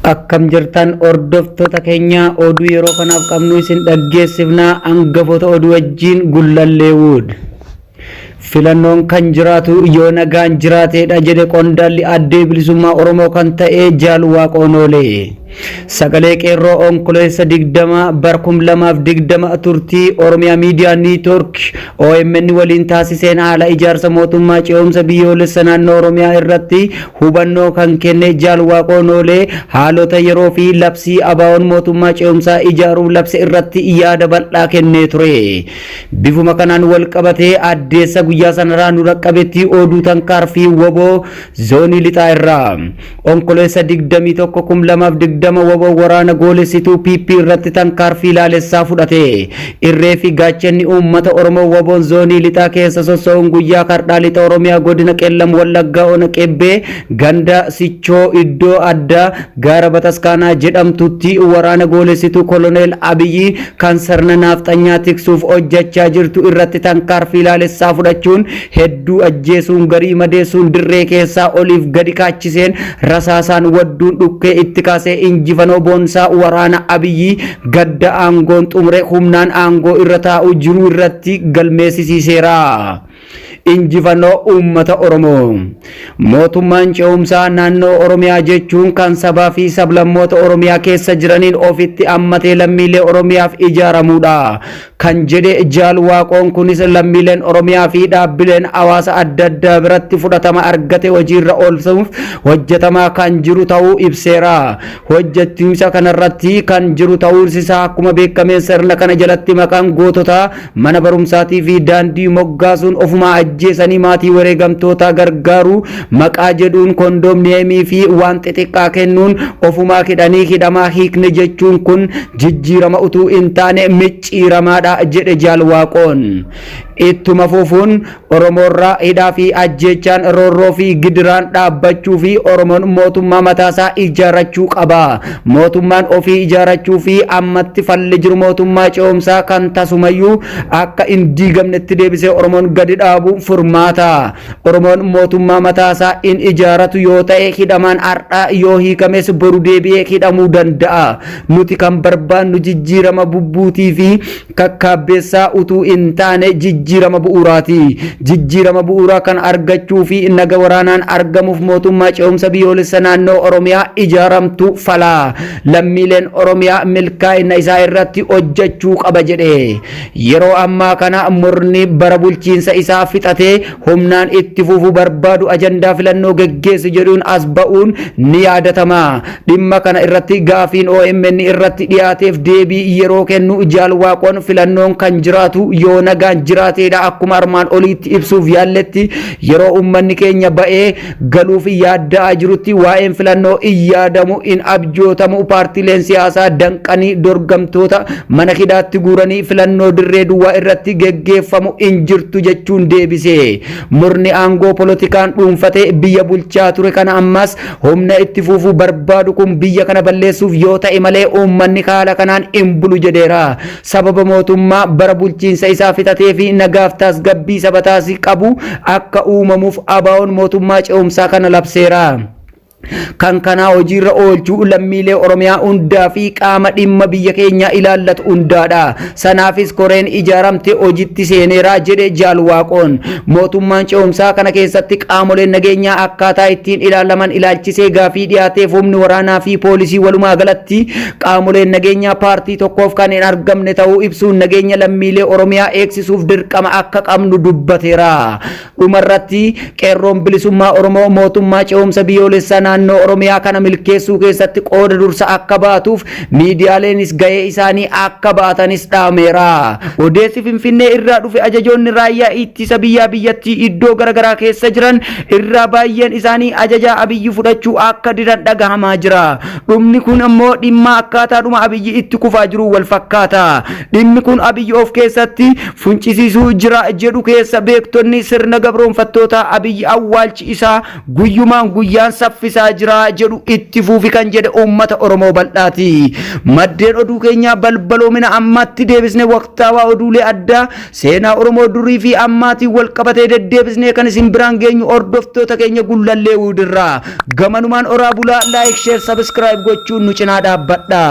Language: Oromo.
Akkam jirtan hordoftoota keenya, oduu yeroo kanaaf qabnu isin dhaggeessifna. Hangafoota oduu wajjin Gullalleewud. Filannoon kan jiraatu yoo nagaan jiraateedha jedhe qondaalli addee bilisummaa Oromoo kan ta'e Jaal Waaqoon Oolee. Sagalee Qeerroo Onkololeessa 20 bar 2020 turtii Oromiyaa Miidiyaa Niitwork OMN waliin taasiseen haala ijaarsa mootummaa ce'umsa biyyoolessa naannoo Oromiyaa irratti hubannoo kan kenne Jaal Waaqoo Noolee haalota yeroo fi labsii ABO'n mootummaa ce'umsaa ijaaruuf labse irratti yaada bal'aa kennee ture. Bifuma kanaan wal qabatee addeessa guyyaa sanarraa nu dhaqqabetti oduu tankaarfii woboo zoonii lixaa irraa. Onkololeessa 21 2020 wbo waraana goolessituu PP irratti tankaarfii laalessaa fudhate. Irree fi gaachanni uummata Oromoo WBOn zoonii lixaa keessa sosso'uun guyyaa kardhaa lixa Oromiyaa godina Qellam Wallaggaa ona Qebbee ganda Sichoo iddoo addaa gaara Bataskaanaa jedhamtutti waraana goolessituu Koloneel Abiyyi kan sirna naafxanyaa tiksuuf hojjechaa jirtu irratti tankaarfii laalessaa fudhachuun hedduu ajjeesuun garii madeessuun dirree keessaa oliif gadi kaachiseen rasaasaan wadduun dhukkee itti kaasee injifanoo boonsaa waraana Abiyyi gadda aangoon xumure humnaan aangoo irra taa'uu jiru irratti galmeessisiiseera. Injifannoo uummata Oromoo. Mootummaan ce'umsaa naannoo Oromiyaa jechuun kan sabaa fi sablammoota Oromiyaa keessa jiraniin ofitti ammatee lammiilee Oromiyaaf ijaaramuudha. Kan jedhe Jaal Waaqoon kunis lammiileen Oromiyaa fi dhaabbileen hawaasa adda addaa biratti fudhatama argate hojiirra oolchuuf hojjetamaa kan jiru ta'uu ibseera. Hojjechiisa kanarratti kan jiru ta'uun isaa akkuma beekameen sirna kana jalatti maqaan goototaa mana barumsaatii fi daandii moggaasuun ofumaa ajjeesanii maatii wareegamtootaa gargaaruu maqaa jedhuun kondoomniyeemii fi waan xixiqqaa kennuun ofumaa hidhanii hidhamaa hiikne jechuun kun jijjiirama utuu hin taane micciiramaadha jedhe Jaal Waaqoon. Ittuma fufuun Oromoorraa hidhaa fi ajjeechaan roorroo fi gidiraan dhaabbachuu fi Oromoon mootummaa mataasaa ijaarrachuu qaba. Mootummaan ofii ijaarrachuu fi ammatti falli jiru mootummaa ce'umsaa kan tasumayyuu akka hin diigamnetti deebisee Oromoon gadi dhaabu furmaata. Oromoon mootummaa mataasaa in ijaaratu yoo ta'e hidhamaan har'aa yoo hiikames boru deebi'ee hidhamuu danda'a. Nuti kan barbaannu jijjiirama bubbuutii fi kakkaabbeessaa utuu hin taane jijjiirama bu'uuraati. Jijjiirama bu'uuraa kan argachuu fi naga waraanaan argamuuf mootummaa ce'umsa biyyoolessa naannoo Oromiyaa ijaaramtu fala. Lammiileen Oromiyaa milkaa'ina isaa irratti hojjechuu qaba jedhe. Yeroo ammaa kana murni bara bulchiinsa isaa fixatee humnaan itti fufuu barbaadu ajandaa filannoo geggeessu jedhuun as ba'uun ni yaadatama. Dhimma kana irratti gaafiin OMN irratti dhiyaateef deebii yeroo kennu Jaal Waaqoon filannoon kan jiraatu yoo nagaan jiraateedha, akkuma armaan oliitti ibsuuf yaalletti yeroo uummanni keenya ba'ee galuuf yaadda'aa jirutti waa'een filannoo hin yaadamu, hin abjootamu. Paartiileen siyaasaa danqanii dorgamtoota mana hidhaatti guuranii filannoo dirree duwwaa irratti geggeeffamu hin jirtu jechuun deebise. Murni aangoo polotikaan dhuunfatee biyya bulchaa ture kana ammas humna itti fufuu barbaadu kun biyya kana balleessuuf yoo ta'e malee uummanni haala kanaan hin bulu jedheera. Sababa mootummaa bara bulchiinsa isaa fixatee fi nagaaf tasgabbii sabataas qabu akka uumamuuf ABO'n mootummaa ce'umsaa kana labseera. Kan kanaa hojiirra oolchuu lammiilee Oromiyaa hundaa fi qaama dhimma biyya keenyaa ilaallatu hundaadha. Sanaafis koreen ijaaramte hojitti seeneera jedhe Jaal Waaqoon. Mootummaan ce'umsaa kana keessatti qaamoleen nageenyaa akkaataa ittiin ilaalaman ilaalchisee gaafii dhiyaateef humni waraanaa fi poolisii walumaa galatti qaamoleen nageenyaa paartii tokkoof kan hin argamne ta'uu ibsuun nageenya lammiilee Oromiyaa eegsisuuf dirqama akka qabnu dubbateera. Dhumarratti Qeerroon Bilisummaa Oromoo mootummaa ce'umsa biyyoolessaa naannoo Oromiyaa kana milkeessuu keessatti qooda dursa akka baatuuf miidiyaaleenis gahee isaanii akka baatanis dhaameera. Odeessi Finfinnee irraa dhufe ajajoonni raayyaa ittisa biyyaa biyyattii iddoo garaagaraa keessa jiran irraa baay'een isaanii ajajaa Abiyyi fudhachuu akka didan dhagahamaa jira. Dhumni kun ammoo dhimma akkaataadhuma Abiyyi itti kufaa jiru wal fakkaata. Dhimmi kun Abiyyi of keessatti funcisiisuu jira jedhu keessa beektonni sirna gabroonfattootaa Abiyyi awwaalchi isaa guyyumaan guyyaan saffisaa hojjechaa jira jedhu itti fuufi kan jedhe uummata Oromoo bal'aati. Maddeen oduu keenyaa balbaloomina ammaatti deebisnee waqtaawaa oduulee addaa seenaa Oromoo durii fi ammaatiin wal qabatee deddeebisnee kan isin biraan geenyu hordoftoota keenya Gullallee Wuudirraa. Gamanumaan oraa bulaa, like, share, subscribe gochuun nu cinaa dhaabbadha.